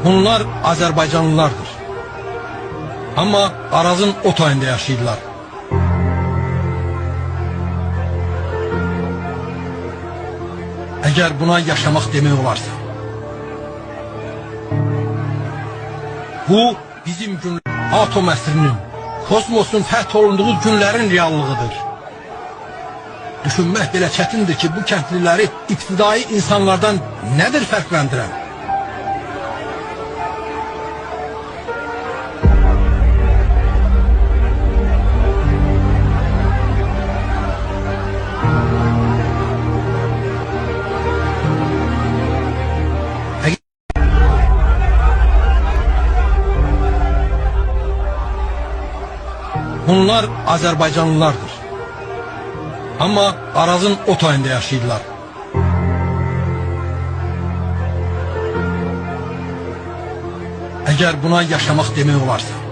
Bunlar Azərbaycanlılardır. Amma Arazın o tayında yaşayırlar. Əgər buna yaşamaq demək olarsa. Bu bizim gün atom əsrinin, kosmosun fəth olunduğu günlərin reallığıdır. Düşünmək belə çətindir ki, bu kəndliləri ibtidai insanlardan nədir fərqləndirən? Bunlar Azərbaycanlılardır. Amma Arazın o tayında yaşayırlar. Əgər buna yaşamaq demək olarsa.